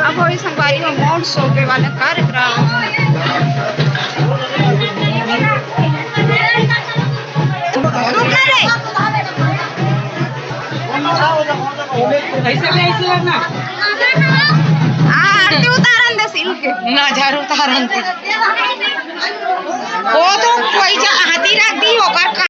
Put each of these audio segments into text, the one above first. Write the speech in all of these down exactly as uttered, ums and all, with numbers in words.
अब होई संगवारी हो मोर सौंपे वाला कार्यक्रम। ऐसे भी ऐसे लगना। हाँ, आरती उतारन दे सिल्क। नजर उतारन दे। वो तो कोई जा हाथी रख दी होकर।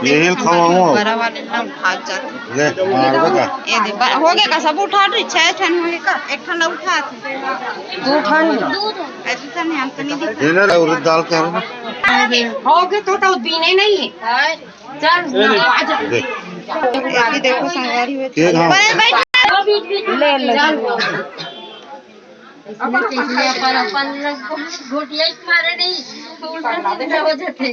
यही खवाऊं। बड़ा वाले ना भाग जाते। ले, मार दे का? ये दे, ब-, हो गया का? सब उठा रही, छह ठन हो गया का? एक ठन उठा। दो ठन। ए, दो ठन है, हम तो नहीं दिखा। ये ना, उड़द दाल के हलवा। हो गए तो, तो दीने नहीं है। चल, ये ना, आ जा। देख। ये भी देखो, संगवारी हुए। के घाव? बड़े बैठ। ले, ले। चल। अपन, अपन गोटिया मारे नहीं, उल्टा सीधा हो जाते।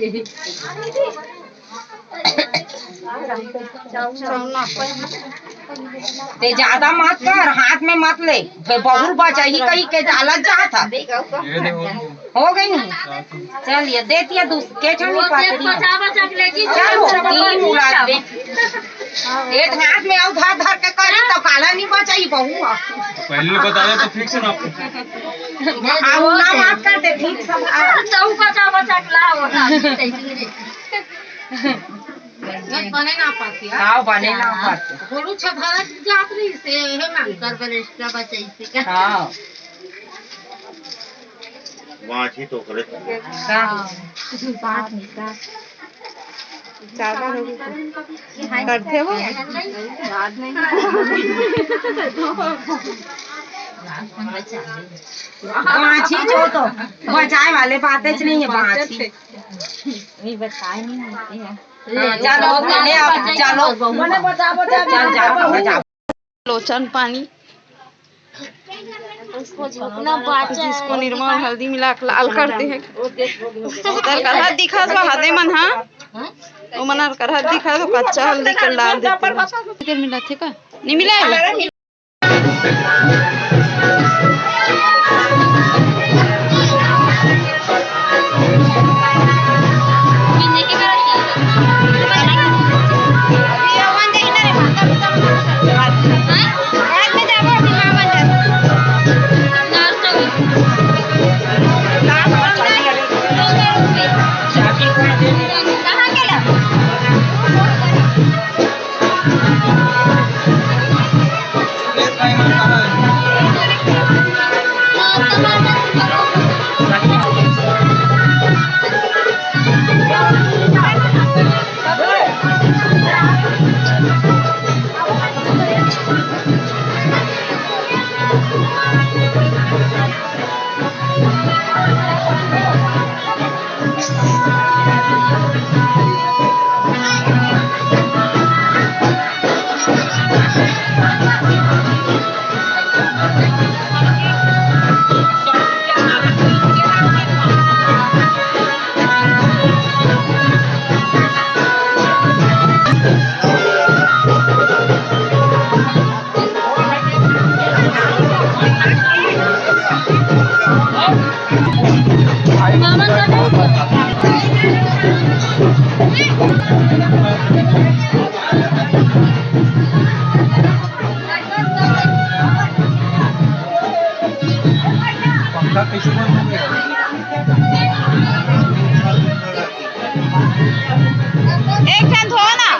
ते ज्यादा मत कर, हाथ में मत ले, फिर बहुल बचाही कही के डालत जात ह। हो गई नहीं? चल, ये दे दिया दूस-, के छन वो पाते सिर्फ नहीं। बचा बचा के लेगी, चलो, सब तीन बचा उड़ा दे। एक हाथ में आउ धर धर के करी तो काला नहीं बचाई बहू ह। पहले बता दे तो फिक्स ना। आ, वो ना मत कर दे, फिक्स अब आ। तो बचा बचा के लाओ ना। बने ना पाती, हाँ? हाँ, बने ना पाती। गोरू छधरा जात रही से, हे मांग कर बल एक्स्ट्रा बचाई से का? हाँ। बाँची तो करे। हाँ। बाँची का। ज्यादा हो गई। करते हो? याद नहीं। बाँची जो तो बचाए वाले बातें च नहीं है, बाँची। ये बताए नहीं होते हैं। हाँ, चलो, ले आओ, चलो। मने बचा, बचा, चल, जाओ, बचा। लोचन पानी। इसको निरमा और हल्दी मिला के लाल करते हैं। उधर करहत दिखा तो हदे मन, हाँ? वो मन करहत दिखा तो कच्चा हल्दी के लाल देते हैं। इधर मिला थे का? नहीं मिला है? एक ठन धो ना।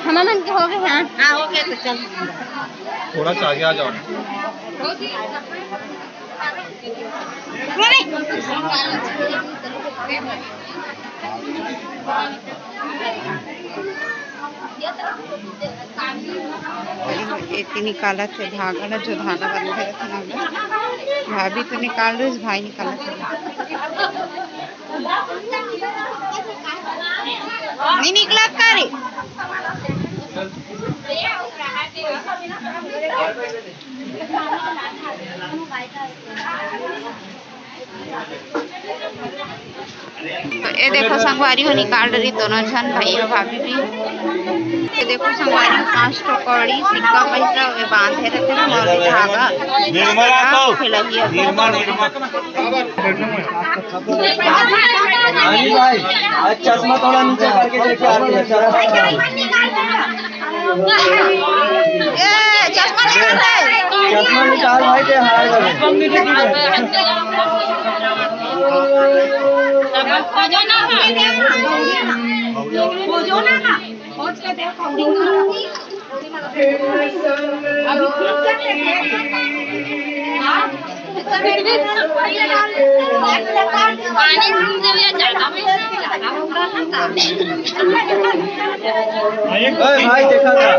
हमर मन के हो गए, हाँ। हाँ, हो गया तो चल। थोड़ा सा आगे आ जाओ ना। एती निकालत हे धागा ला, जो धागा बंधे रथे ना, भाभी तो निकाल रही, भाई निकालत हे। नहीं निकला का रे? ये देखो संगवारी हो निकाल रही दोनों झन भाई और भाभी भी। ये देखो संगवारी हो पांच ठो कौड़ी सिक्का पैसा वे बांधे रखे हैं और भी धागा। निर्मला तो। खिलौनी है। निर्मला, निर्मला। अली भाई, आज चश्मा थोड़ा नीचे करके लेके आते हैं, चश्मा। ए, चश्मा निकाल दे। चश्मा निकाल भाई, के हार गए। खोजो ना, खोजो ना, खोज के देखो। ओए भाई, देखा था।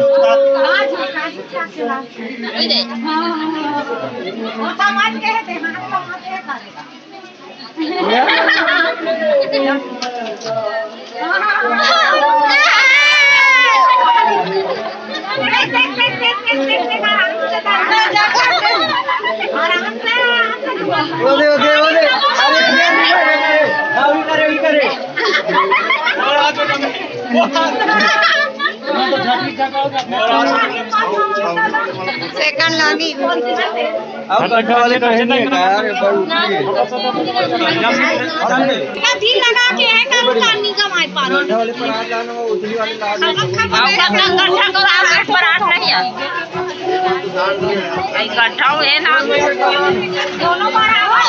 ओदे, ओदे, ओदे। अरे, ये नहीं करे, ये। हाँ, वही करे, वही करे। सेकंड लागी। अब गड्ढा वाले का है नहीं यार, एक बार उठिए। का दिल लगा के है, का दुकान नहीं कमाए पारो। गड्ढा वाले पर आ जाना, वो उजली वाले ला दे। अब गड्ढा, गड्ढा को आ, पेट पर आठ नहीं है। भाई गड्ढा हुए ना। दोनों बराबर।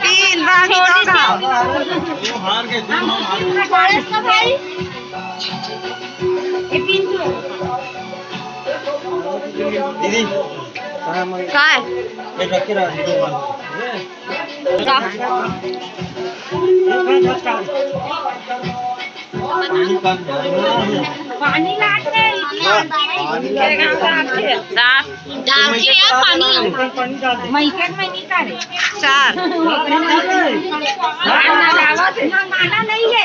तीन बार ही तो खा। दीदी, काय? ये रख के रख दो। पानी लाके डाल के यार पानी। मैं के में नहीं करे। चार। माना नहीं है।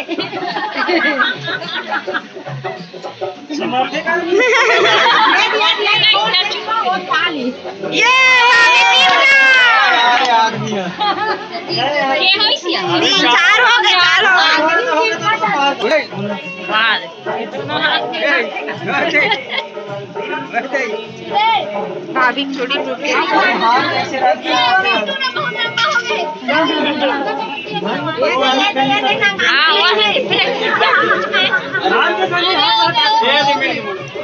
ये, ये, ये, ये, ये, ये आदमी है। ये है इसी। तीन, चार हो गए, चार हो गए। भाभी चूड़ी टूट गई। हाँ, वो है।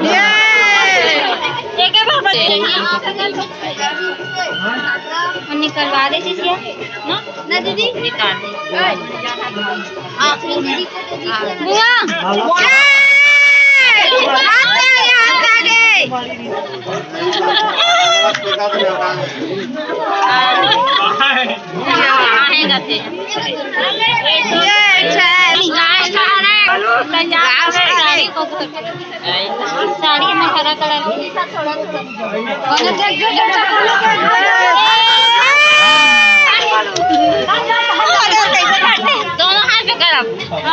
ये। ये क्या बाबा? निकलवा दे चीजिए ना। ना दीदी। निकाल दे। आखिरी दीदी को तो दीजिए ना। बुआ। ए! हाथ आगे, हाथ आगे। ये अच्छा है। Last है। साड़ी में हरा कलर। दोनों हाथ पे करब।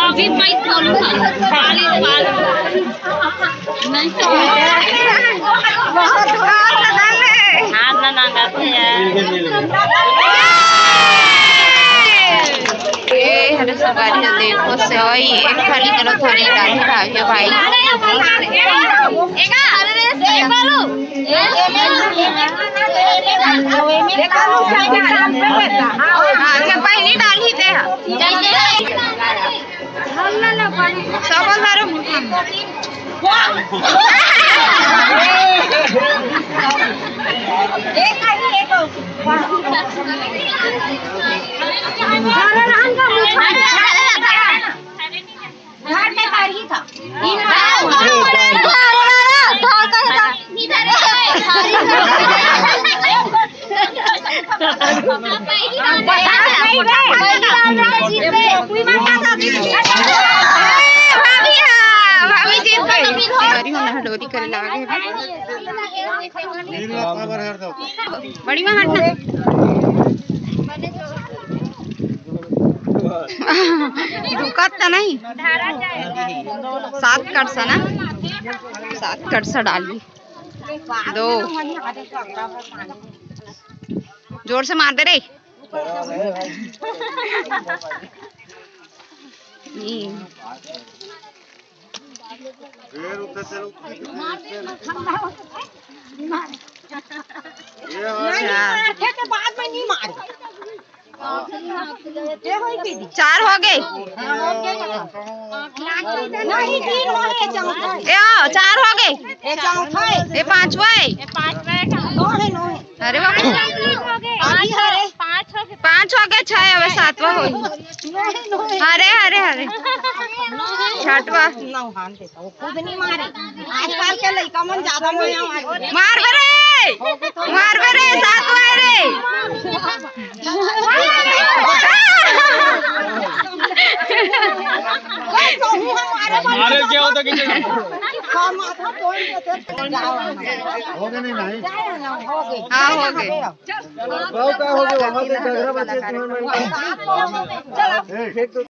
अभी मैं खोलूंगा। खाली बाल। हाथ ना नांगा थे यार। ए, हरे संगवारी हो, देखो, सेवई एक थाली करो, थाली डाल के खाइए भाई। हाँ, अच्छा, पहली डाल ही दे। चावल हरे मुठा में। भाभी, हाँ, भाभी जीत गई। हरी होना हडोरी करे लागे। बड़ी माँ हटना। दुखत तो नहीं। सात कड़सा ना, सात कड़सा डाली। दो। जोर से मार दे रे। हम्म। नहीं, मार, के बाद में नहीं मार। चार हो गए। नहीं, तीन हो गए, चौथा है। ए, हाँ, चार हो गए। ये चौथा है। ये पांचवा है। ये पांचवा है। नौ है, नौ है। अरे बाप रे। अभी हरे। पांच हो गए, छह, अब सातवां होई। नौ है, नौ है। हरे, हरे, हरे। छठवां। नौ हाथ दे। वो खुद नहीं मारे। आजकल के लइका मन ज्यादा मया मारे। मार बे रे, मार बे रे, सात मार रे। मारे क्या होता किसी का? हो गए नहीं, नहीं। हाँ, हो गए। बहुत का हो गया, वहाँ पे झगड़ा बचे तुम्हारे में।